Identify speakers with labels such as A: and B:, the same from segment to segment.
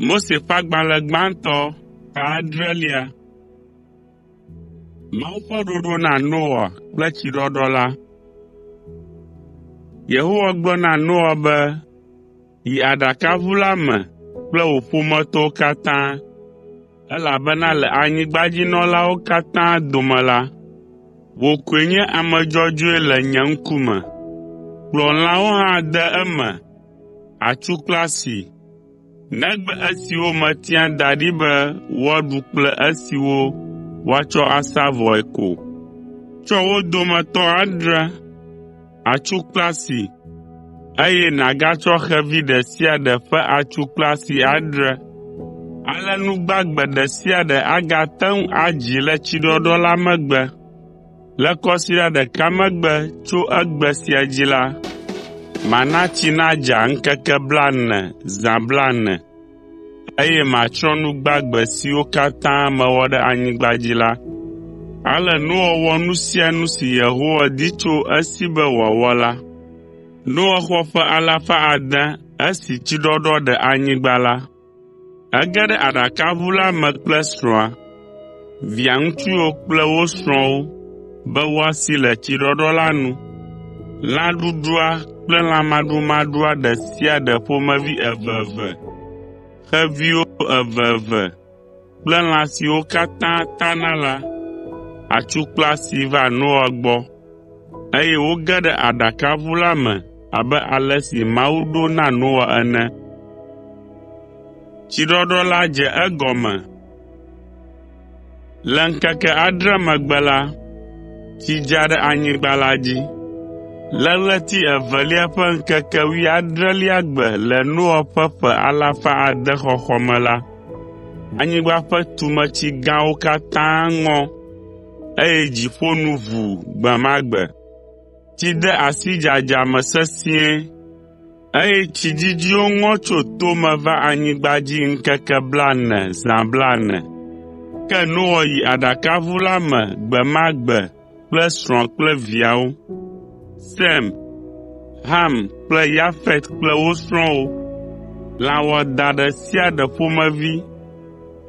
A: Mose ƒe Agbalẽ Gbãtɔ ta adrelia. Mawu ƒe ɖoɖo na Noa kple tsiɖɔɖɔ la. Yehowa gblɔ na Noa be, “Yi aɖakaʋu la me kple wò ƒometɔwo katã, elabena le anyigbadzinɔlawo katã dome la, wò koe nye ame dzɔdzɔe le nye ŋkume. Kplɔ lãwo hã de eme, atsu kple asi, negbe esiwo metia da ɖi be woaɖu kple esiwo woatsɔ asa vɔe ko. Tsɔ wo dometɔ adre, atsu kple asi, eye nàgatsɔ xevi ɖe sia ɖe ƒe atsu kple asi adre. Ale nu gbagbe ɖe sia ɖe agate ŋu adzi le tsiɖɔɖɔ la megbe. Le kɔsiɖa ɖeka megbe tso egbe sia dzi la, mana tsi nadza ŋkeke blaene zã blaene, eye matsrɔ̃ nu gbagbe siwo katã mewɔ ɖe anyigba dzi la.” Ale Noa wɔ nu sia nu si Yehowa di tso esi be wòawɔ la. Noa xɔ ƒe alafa ade esi tsiɖɔɖɔ ɖe anyigba la. Ege ɖe aɖakaʋu la me kple srɔ̃a, via ŋutsuwo kple wo srɔ̃wo be woasi le tsiɖɔɖɔ la nu. Lã ɖuɖua kple lã maɖumaɖua ɖe sia ɖe ƒomevi eveve, xeviwo eveve kple lã siwo katã tana la, atsu kple asi va Noa gbɔ, eye woge ɖe aɖakaʋu la me abe ale si Mawu ɖo na Noa ene. Tsiɖɔɖɔ la dze egɔme. Le ŋkeke adre megbe la, tsi dza ɖe anyigba la dzi. Le ɣleti evelia ƒe ŋkeke wuiadrelia gbe le Noa ƒe ƒe alafa ade xɔxɔ me la, anyigba ƒe tumetsi gãwo katã ŋɔ, eye dziƒo nu ʋu gbe ma gbe. Tsi de asi dzadza me sesĩe, eye tsi dzidziwo ŋɔ tso tome va anyigba dzi ŋkeke blaene zã blaene. Ke Noa yi aɖakaʋu la me gbe ma gbe kple srɔ̃a kple viawo, Sem, Ham kple Yafet kple wo srɔ̃wo. Lã wɔadã ɖe sia ɖe ƒomevi,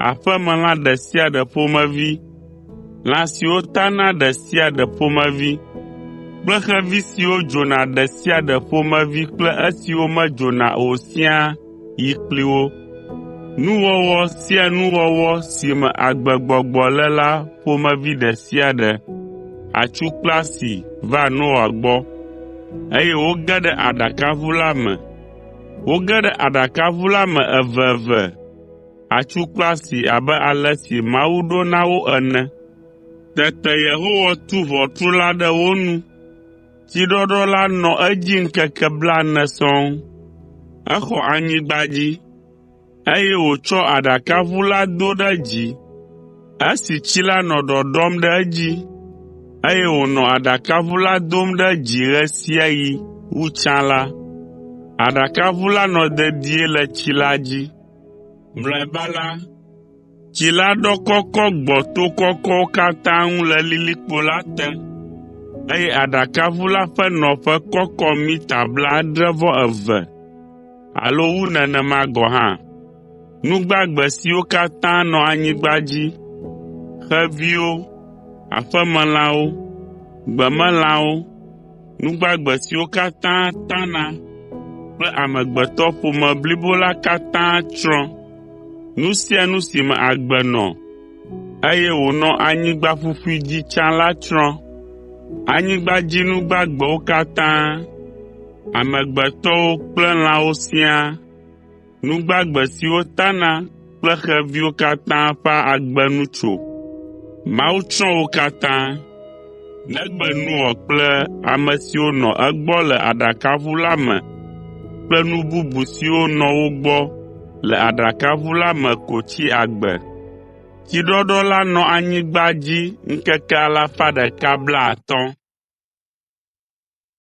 A: aƒemelã ɖe sia ɖe ƒomevi, lã siwo tana ɖe sia ɖe ƒomevi kple xevi siwo dzona ɖe sia ɖe ƒomevi kple esiwo medzona o siaa yi kpli wo. Nuwɔwɔ sia nuwɔwɔ si me agbegbɔgbɔ le la ƒomevi ɖe sia ɖe, atsu kple asi va Noa gbɔ, eye woge ɖe aɖakaʋu la me. Woge ɖe aɖakaʋu la me eveve, atsu kple asi abe ale si Mawu ɖo na wo ene. Tete Yehowa tu ʋɔtru la ɖe wo nu. Tsiɖɔɖɔ la nɔ edzi ŋkeke blaene sɔŋ. Exɔ anyigba dzi, eye wòtsɔ aɖakaʋu la do ɖe dzi esi tsi la nɔ ɖɔɖɔm ɖe edzi, eye wònɔ aɖakaʋu la dom ɖe dzi ɣe sia ɣi wu tsã la, aɖakaʋu la nɔ dedie le tsi la dzi. Mlɔeba la, tsi la ɖɔ kɔkɔ gbɔ to kɔkɔwo katã ŋu le lilikpo la te, eye aɖakaʋu la ƒe nɔƒe kɔkɔ mita blaadre-vɔ-eve alo wu nenema gɔ̃ hã. Nu gbagbe siwo katã nɔ anyigba dzi, xeviwo, aƒemelãwo, gbemelãwo, nu gbagbe siwo katã tana kple amegbetɔƒome blibo la katã tsrɔ̃. Nu sia nu si me agbe nɔ, eye wònɔ anyigba ƒuƒui dzi tsã la tsrɔ̃. Anyigbadzinu gbagbewo katã, amegbetɔwo kple lãwo siaa, nu gbagbe siwo tana kple xeviwo katã ƒe agbe nu tso. Mawu tsrɔ̃ wo katã, negbe Noa kple ame siwo nɔ egbɔ le aɖakaʋu la me kple nu bubu siwo nɔ wo gbɔ le aɖakaʋu la me ko tsi agbe. Tsiɖɔɖɔ la nɔ anyigba dzi ŋkeke alafa ɖeka blaatɔ̃.